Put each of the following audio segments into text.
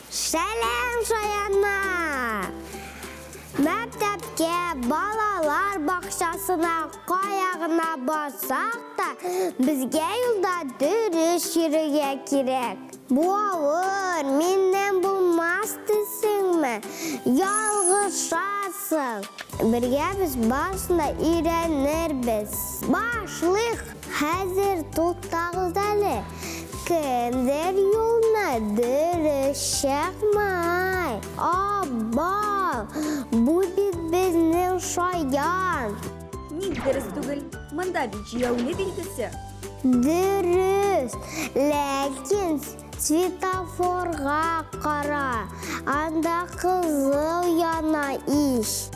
Сәлам, шаяннар! Мәктәпкә, балалар бакчасына кая гына барсак та, безгә юлда дөрес йөрергә кирәк. Бу авыр, миннән булмас дисеңме? Ялгышасың! Бергә без барысын да өйрәнербез. Башлыйк! Хәзер туктагыз әле. Кемдер юлны дөрес чыкмый. Абау! Бу бит безнең Шаян. Ник дөрес түгел? Монда бит җәяүле билгесе. Дөрес, ләкин светофорга кара, анда кызыл яна ич.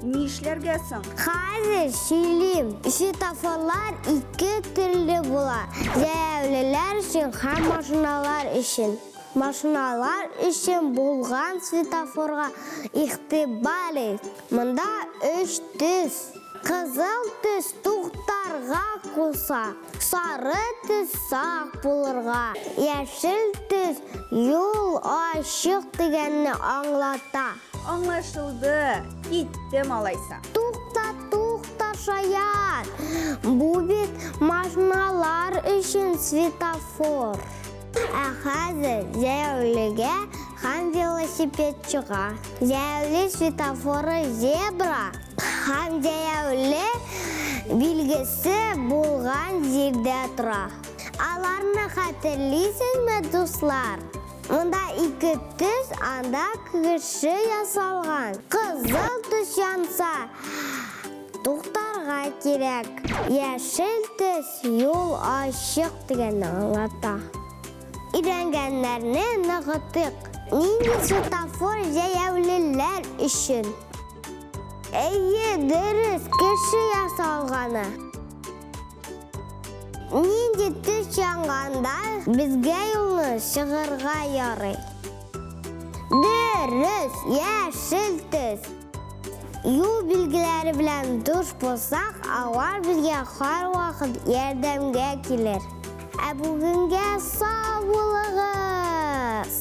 Нишләргә соң? Хәзер сөйлим. Светофорлар ике төрле була. Җәяүлеләр өчен һәм машиналар өчен. Машиналар өчен булган светофорга игътибар ит. Монда өч төс. Кызыл төс туктарга куса, сары төс сак булырга, яшел төс юл ачык дигәнне аңлата. Аңлашылды. Киттем алайса. Тукта, тукта, Шаян! Бу бит машиналар өчен светофор. Ә хәзер җәяүлегә һәм велосипедчыга. Җәяүле светофоры зебра һәм җәяүле билгесе булган җирдә тора. Аларны хәтерлисезме, дуслар? Монда ике төс, анда кеше ясалган. Кызыл төс янса, туктарга кирәк. Яшел төс юл ачык дигәнне аңлата. Өйрәнгәннәрне ныгытыйк. Нинди светофор җәяүлеләр өчен? Әйе, дөрес, кеше ясалганы. Нинди төс янганда безгә юлны чыгарга ярый? Дөрес, яшел төс. Юл билгеләре белән дус булсак, алар безгә һәрвакыт ярдәмгә килер. Ә бүгенгә сау булыгыз!